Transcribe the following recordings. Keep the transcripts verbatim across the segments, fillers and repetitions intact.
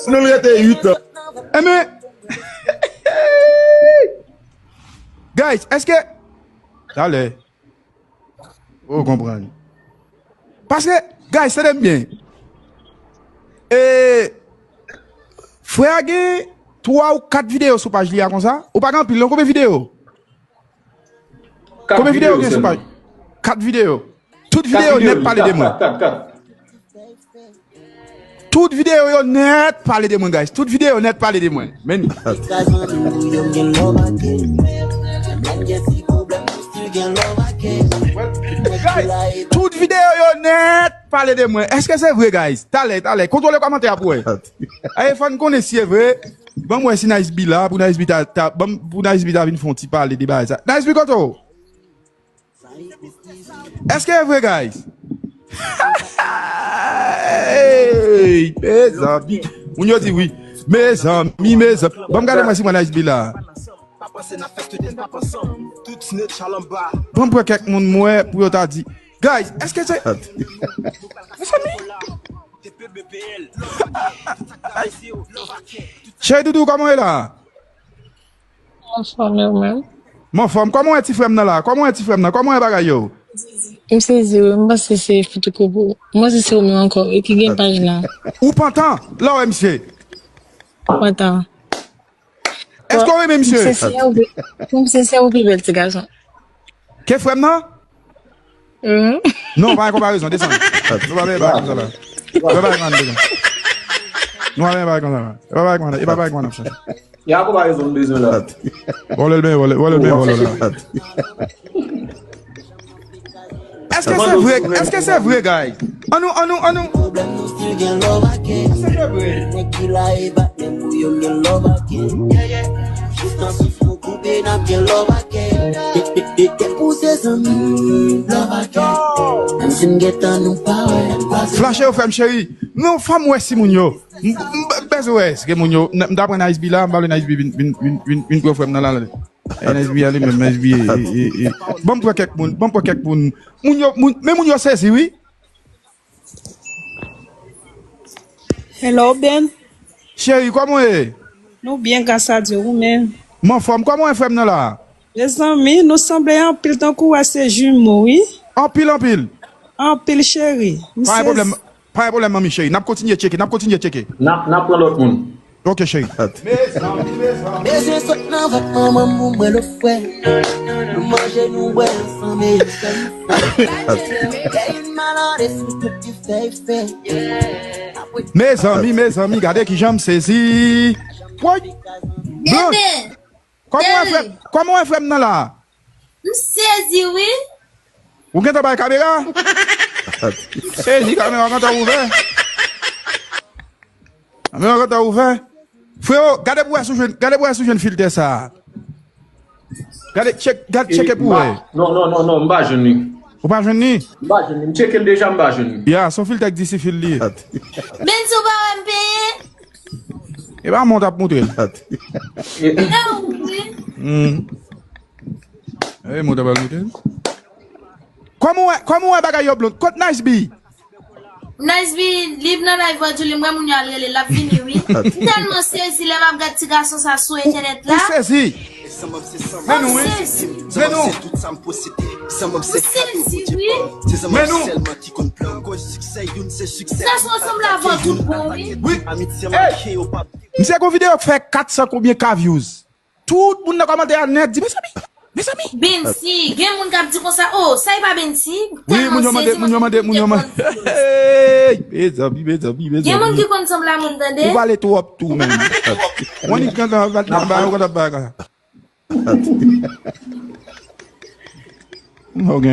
Nou rete uit an. Enben, guys, èske, talè, ou konprann. Paske, guys, tande m byen. E, frè a gen twa ou kat videyo sou paj li a konsa. Ou pa gen anpil, non? Konbyen videyo? Konbyen videyo gen sou paj? Kat videyo. Tout videyo nèt pale de mwen. Tout videyo yo nèt pale de mwen, guys. Tout videyo nèt pale de mwen. Men. Guys, tout videyo yo nèt pale de mwen. Èske se vre, guys? Talè, talè. Kontwole kòmantè a pou wè. Aye, fò n konnen si se vre. Ban m wè si Nice B la, pou Nice B ta, ta, ban m, pou Nice B ta vin fè yon ti pale de bagay sa. Nice B, kote w? Èske e vre, guys? Hey, mezanmi. Moun yo di wi. Mezanmi, mezanmi. Ban m gade mwen si mwen Nice B la. Ban m pran kèk moun mwen pou yo ta di. Guys, èske se. Mezanmi. Cheri Doudou, kòman w ye la? Anfòm, e ou menm? M anfòm. Kòman w ye, ti frè m nan la? Kòman w ye, ti frè m nan? Kòman w ye, bagay yo? M sezi wi, m panse se foutoukoupou. M panse se ou menm ankò wi ki gen paj la. Ou pantan? La w wè misye? Pantan. Èske w renmen misye? M sezi, ou pi, m sezi, ou pi bèl ti gason. Ke frè m nan? Mhm. Non, pa gen konparezon, desann. Nou pa fè bagay konsa la. Nou pa fè bagay konsa la. Nou pa fè bagay konsa la. E pa bagay konsa, e pa bagay konsa n ap fè. E a konparezon m bezwen la. Vòlè l byen, vòlè, vòlè l byen, vòlè l la. Èske se vre? Èske se vre, guys? Annou, annou, annou. Èske se vre? Flache yo fè m, cheri. Non, fò m wè si moun yo. M, m, m bezwen wè èske moun yo. M, m ta pran Nice B la, m pa vle Nice B vin, vin, vin, vin, vin pran frè m nan la. E Nice B a li menm, Nice B, e, e, e. Ban m pran kèk moun, ban m pran kèk moun. Moun yo, moun, men moun yo sezi, wi. Hello, Ben. Cheri, kòman w ye? Nou byen, gras a Dye, ou menm? M anfòm. Kòman w ye, frè m nan la? Mezanmi, nou sanble anpil tankou w a se jimo, wi. Anpil, anpil. Anpil, cheri. M sezi. Pa gen pwoblèm, pa gen pwoblèm, manmi cheri. N ap kontinye tcheke, n ap kontinye tcheke. N ap, n ap pran lòt moun. Ok, cheri. Bezwen sot nan vant manman m pou m bwè lo frè. Nou manje, nou bwè ansanm e yo fè m fè. Te youn malade sou tout ti fèy fè. Mezanmi, mezanmi, gade kijan m sezi. Woy! Blanch! Kòman w ye, frè m? Kòman w ye, frè m nan la? M sezi, wi. Ou gentan bay kamera? Sezi, kamera gentan ouvè. Kamera gentan ouvè. Freo, gade pou wè si w jwenn, gade pou wè si w jwenn filtè sa a. Gade, tchek, gade, tcheke pou wè. Non, non, non, non, m pa jwenn li. Ou pa jwenn li? M pa jwenn li. M tcheke l deja, m pa jwenn li. Ya, se yon filtè ki di si fil li ye. Benzo pa wè m peye? E pa mwen w t ap montre l. E ou, wi. Hmm. E mwen w t ap montre l. Kòman w wè, kòman w wè bagay yo, Blonde? Kot Nice B? Nice B, li nan live Wadjou, li m wè moun yo al rele, l ap vini, wi. M tèlman sezi lè m ap gad ti gason sa sou entènèt la. Ou sezi? Men nou, wi. Men nou. Ou sezi, wi. Men nou. Sa se yon sanble avè w tout bon, wi. Wi. Hey! Misye gon videyo k fè kat san konbyen K views. Tout moun nan kòmantè a nèt di, mezanmi, mezanmi. Bensi, gen moun k ap di konsa, oh, sa e pa Bensi? Wi, moun yo mande, moun yo mande, moun yo mande. Hey, mezanmi, mezanmi, mezanmi. Gen moun ki konn sanble a moun, tande. Ou pale twòp tou, menm. Mwen, li kontan, kontan, kontan bagay. Ok.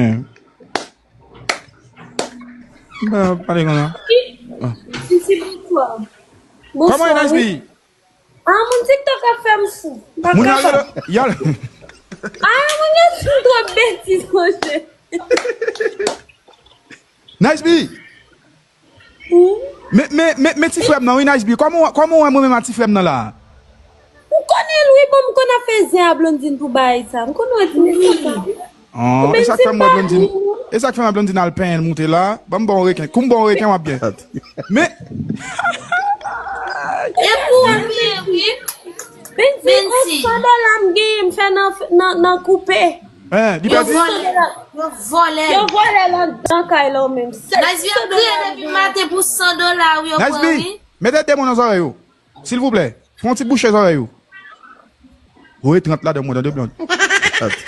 Ba, pale konsa. Sisi, bonswa. Kòman e, Nice B? Ah, moun TikTok ap fè m fou. M pa kapab. Moun yo, yo, yo. Ah, moun yo di m twòp betiz, monchè. Nice B. Hmm? Men, men, men, men ti frè m nan, wi, Nice B. Kòman, kòman w wè mwen menm a ti frè m nan la? Ou konnen l, wi, bon, m konn ap fè zen a Blondine pou bagay sa. M konn wè ti mesye sa. Oh, e sa k fè m wè Blondine. E sa k fè m ap di n al penyen l moute la. Ban m ba w reken. Kou m ba w reken, w ap byen. Men, e pou w byen, wi. Benzi, san dola m genyen m fè nan, nan, nan koupe. Hein, li pèdi. Yo vòlè. Yo vòlè. Yo vòlè nan, nan kay la w menm. Nice B ap kriye depi maten pou san dola, wi, yo pran, wi. Nice B, mete de men w nan zòrèy ou. Silvouplè, fè yon ti bouche zòrèy ou. Voye trant ladan mwen, tande Blonde.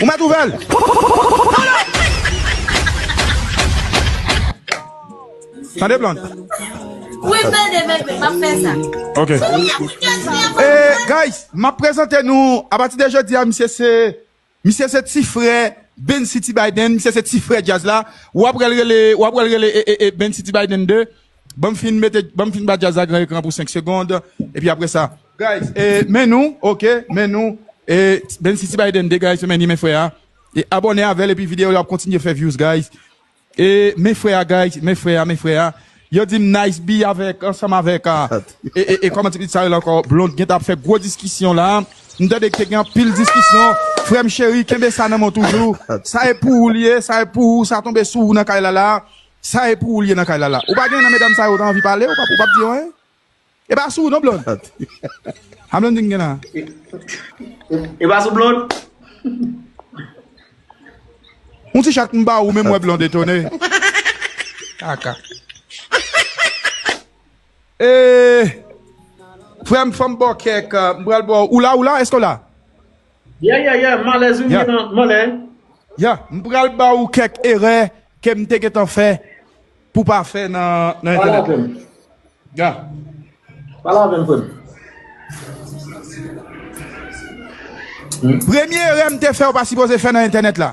Ou mèt ouvè l. Tande Blonde. Wi, m tande, bebe, m ap fè sa. Ok. Eh, guys, m ap prezante nou, apati de jodi a, misye se Misye se ti frè Ben City Biden, misye se ti frè djaz la. W ap pral rele, w ap pral rele e, e, e, Ben City Biden de. Ban m fin mete, ban m fin ba djaz la gran ekran pou senk segonn. Epi apre sa, guys, e, men nou, ok, men nou, e, Ben City Biden de, guys, men ni men frè a. E abòne avè l, epi videyo yo ap kontinye fè views, guys. E, men frè a, guys, men frè a, men frè a. Yo di m Nice B avèk, ansanm avèk, a, e, e, e, kòman ti pitit sa rele ankò? Blonde gentan ap fè gwo diskisyon la. M tande ke te gen anpil diskisyon. Frè m cheri, kenbe sa nan men w toujou. Sa e pou ou l ye, sa e pou ou, sa tonbe sou ou nan kay la la. Sa e pou ou l ye nan kay la la. Ou pa gen nan medam sa yo, ou ta anvi pale, ou p ap, ou p ap di anyen? E pa sou ou non, Blonde. A Blonde di m gen la. E, e, e pa sou Blonde. Yon ti chat m ba ou, menm wè Blonde etone. Kaka. E, frè m, fò m ba w kèk, m pral ba w, ou la, ou la, èske w la? Yeah, yeah, yeah, m alèz, wi, yeah, m alèz. Ya, m pral ba ou kèk erè ke m te gentan fè pou pa fè nan, nan entènèt. Pale avè m. Ya. Pale avè m, frè m. Premye erè m te fè, ou pa sipoze fè nan entènèt la.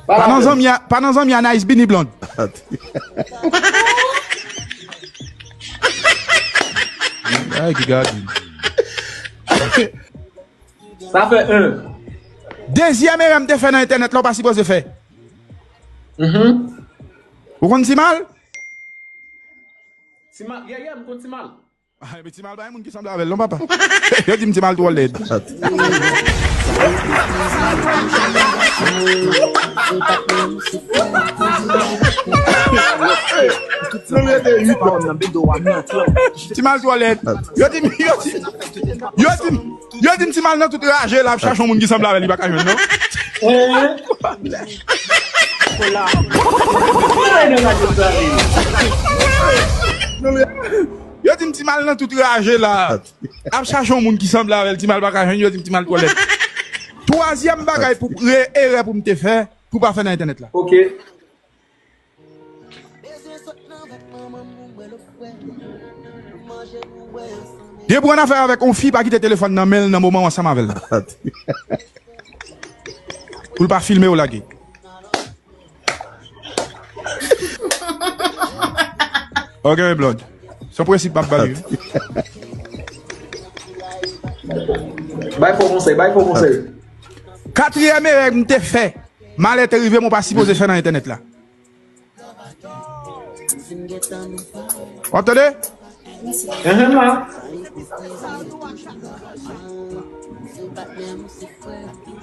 Pa nan zanmi a, pa nan zanmi a Nice B ni Blonde. Ay, ki gad. Sa fè en. Dezyèm erè m te fè nan entènèt la, ou pa sipoze fè. Mhm. Ou konn Ti Mal? Ti Mal, yeah, yeah, m konn Ti Mal. Ah, men Ti Mal pa gen moun ki sanble avè l non, papa. Yo di m Ti Mal twò lèd. Ti Mal twò lèd. Yo di m, yo di m, yo di m, yo di m Ti Mal nan tout raje la ap chache yon moun ki sanble avè l, li pa ka jwenn non. Yo di m Ti Mal nan tout raje la ap chache yon moun ki sanble avè l, Ti Mal pa ka jwenn, yo di m Ti Mal twò lèd. Twazyèm bagay pou, e, erè pou m te fè, pou pa fè nan entènèt la. Ok. Depi w annafè avèk yon fi, pa kite telefòn nan men l nan moman w ansanm avè l. Pou l pa filme w lage. Ok, Blonde. Se yon prensip m ap ba l, wi. Bay fo konsèy, bay fo konsèy. Katriyèm erè m te fè, malè te rive m, ou pa sipoze fè nan entènèt la. W ap tande? Enhen, la.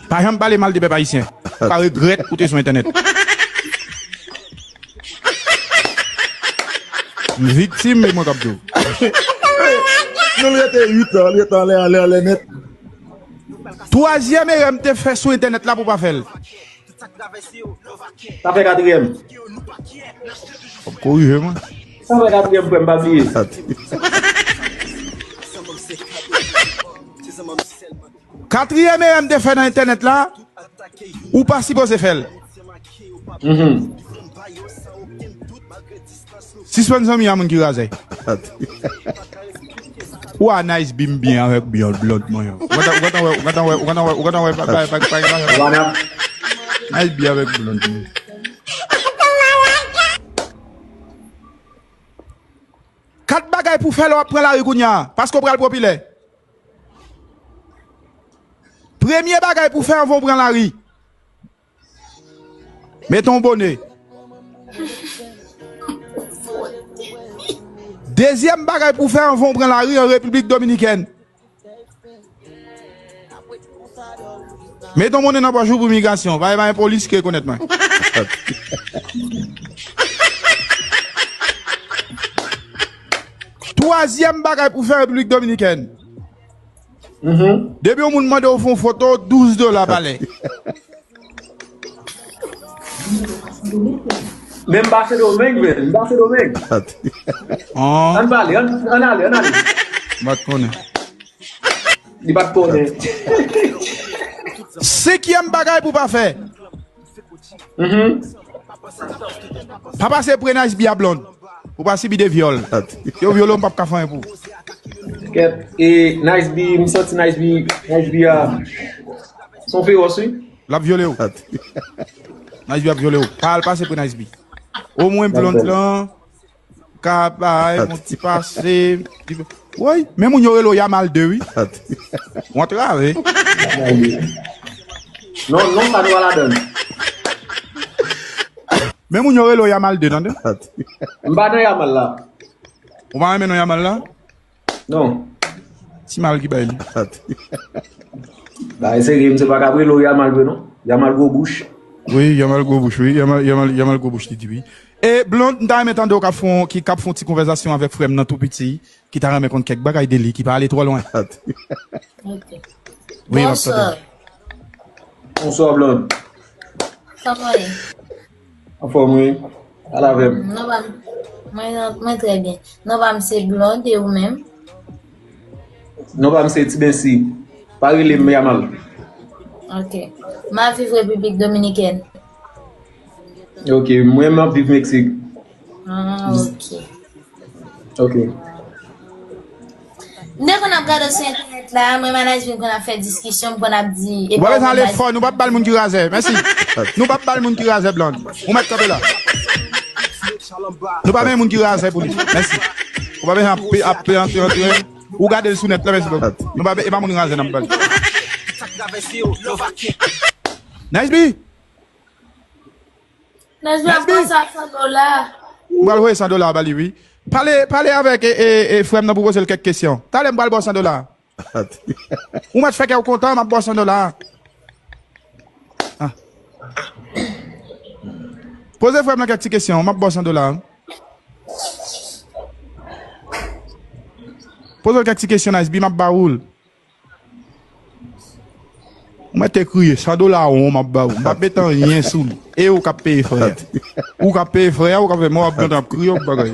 Pa janm pale mal de pèp ayisyen. Ou ka regrèt ou te sou entènèt. M viktim, e mwen k ap di w. Nou rete uit an, li rete anlè, anlè, anlè nèt. Twazyèm erè m te fè sou entènèt la pou pa fè l. Sa fè katriyèm. W ap korije mwen. Sa fè katriyèm, frè m, pa bliye. Katriyèm erè m te fè nan entènèt la, ou pa sipoze fè l. Mhm. Sispann zanmi a moun ki razè. Ou a Nice B m byen avèk Blonde, Blonde, mwen. Ou gentan, ou gentan wè, ou gentan wè, ou gentan wè, ou gentan wè, pa, pa, pa, pa, pa, pa. Nice B avèk Blonde, mwen. Kat bagay pou fè lè w ap pran lari kounye a, paske w pral popilè. Premye bagay pou fè anvan w pran lari, mete yon bone. Dezyèm bagay pou fè anvan w pran lari an Repiblik Dominikèn, Met yon monnen nan pòch ou pou migrasyon. Pa, pa gen polis ki rekonèt mwen. Twazyèm bagay pou fè Repiblik Dominikèn. Depi yon moun mande w fè yon foto, douz dola pa lè. Men m pa Sendomeng, men m pa Sendomeng. Ann pale, ann, ann ale, ann ale. M pa t konnen. Li pa t konnen. Senkyèm bagay pou pa fè. Pa pase pre Nice B a Blonde. Pou pa sibi de vyòl. Si yo vyole w, m p ap ka fè anyen pou ou. Kèt, e Nice B, m santi Nice B, Nice B a, se yon fewòs, wi. L ap vyole w. Nice B ap vyole w. Pa al pase pre Nice B. Omwen Blonde lan ka bay yon ti pase. Woy, men moun yo rele w Yamal de, wi. W antrave. Non, non, sa nou pa ladann. Men moun yo rele w Yamal de, tande. M pa nan Yamal la. Ou pa renmen non Yamal la? Non. Ti mal ki bay li. Bagay serye, misye pa ka rele w Yamal vre, non. Yamal gwo bouch. Wi, Yamal gwo bouch, wi. Yamal, Yamal, Yamal gwo bouch, li di wi. E Blonde, m ta renmen tande w k ap fè yon, ki, k ap fè yon ti konvèsasyon avèk frè m nan tou piti, ki ta renmen konn kèk bagay de li, ki pa ale twò lwen. Ok. Wi, m ap tande. Bonswa. Bonswa, Blonde. Kòman w ye? Anfòm, wi. Pale avè m. Non pa m, mwen, mwen trè byen. Non pa m se Blonde, e ou menm? Non pa m se Ti Bensi. Pa rele m Yamal. Ok. M ap viv Repiblik Dominikèn. Ok, mwen m ap viv Meksik. Ah, ok. Ok. M te konn ap gade w sou entènèt la, mwen manaj vin konn ap fè diskisyon, m konn ap di, e Ou pa pa bezwen ale fò, nou p ap ba l moun ki razè. Mèsi. Nou p ap ba l moun ki razè, Blonde. Ou mèt kanpe la. Nou pa benyen moun ki razè pou li. Mèsi. Ou pa bezwen ap, ap, ap antre, antre. Ou gade l sou nèt la, mèsi bokou. Nou pa, e pa moun razè n ap ba l. Nice B! Najmi ap Najmi! Bò sa san dola. M pral voye san dola ba li, wi. Pale, pale avèk e, e, e, frè m nan pou poze l kèk kesyon. Talè m pral ba w san dola. Ou mèt fè kè w kontan, m ap ba w san dola. Ah. Poze frè m nan kèk ti kesyon, m ap ba w san dola. Poze l kèk ti kesyon, Nice B, m ap ba ou l. Ou mèt te kriye, san dola won m ap ba ou. M p ap met anyen sou li. E ou k ap peye frè a. Ou k ap peye frè a, ou k ap fè mò, w ap gentan ap kriye, w ap bagay.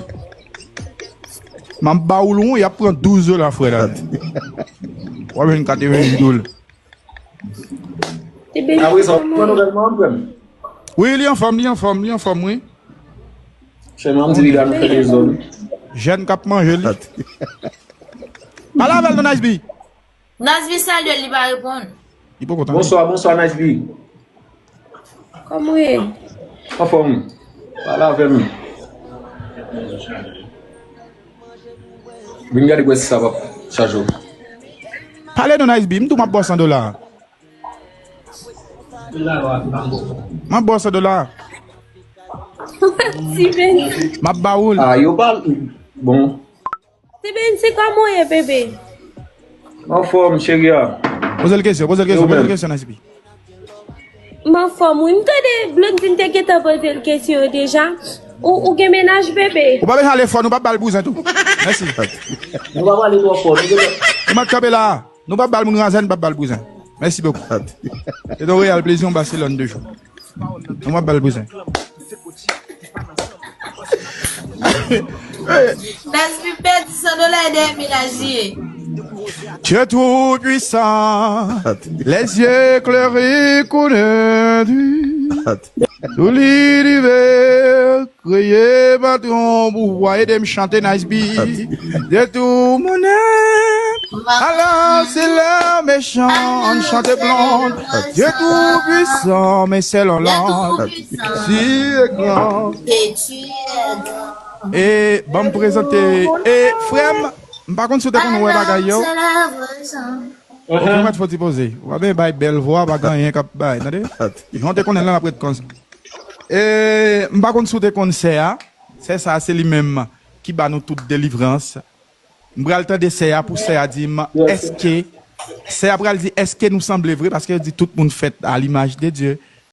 M ap ba ou l won, y ap pran douz dola frè la. W ap jwenn katrevenn dola. Apre sa, w pran nouvèl mwen, frè m? Wi, li anfòm, li anfòm, li anfòm, wi. Sèlman m di piga nou fè dezòd. Jèn k ap manje li. Pale avè l non, Nice B. Nice B salye l, li pa reponn. Li poko tande. Bonswa, bonswa, Nice B. Kòman w ye? Anfòm. Pale avè m. Vin gade gwè si sa p ap chaje w. Pale non, Nice B, m tou m ap ba w san dola. M ap ba w san dola. Ti Ben. M ap ba ou l. Ah, yo pa. Bon. Ti Ben, se kòman w ye, bebe? Anfòm, cheri a. Poze l kesyon, poze l kesyon, poze l kesyon, Nice B. M anfòm, wi. M tande Blondine te gentan poze l kesyon yo deja. Ou, ou gen mennaj, bebe? Ou pa bezwen ale fò, nou p ap ba l bouzen tou. Mèsi. Nou pa prale twò fò. Nou gentan. Ou mèt kanpe la. Nou p ap ba l moun razè, nou p ap ba l bouzen. Mèsi bokou. Se te yon reyèl plezi, yon Baselòn de jou. Nou p ap ba l bouzen. Nice B pèdi san dola e dèyè mennaj li ye. Dieu Tout-Puissant, les yeux éclairés qu'on a dit, tout l'univers Kreye patwon pou w ede m chante Nice B. De tout mon être. Alors c'est l'heure méchant, chante Blonde. Dieu tout puissant, mais c'est Lolande. Si est grand. E ban m prezante. E frè m, m pa konn si w te konn wè bagay yo. Ou mèt fò ti poze. Ou pa bezwen bay bèl vwa, pa gen anyen k ap bay, tande? Jan w te konnen l lan ap ret konsa. E, m pa konn si w te konn sè a. Sè sa a, se li menm ki ba nou tout delivrans. M pral tande sè a pou sè a di m, èske Sè a pral di, èske nou sanble vre? Paske yo di tout moun fèt à l'image de Dieu.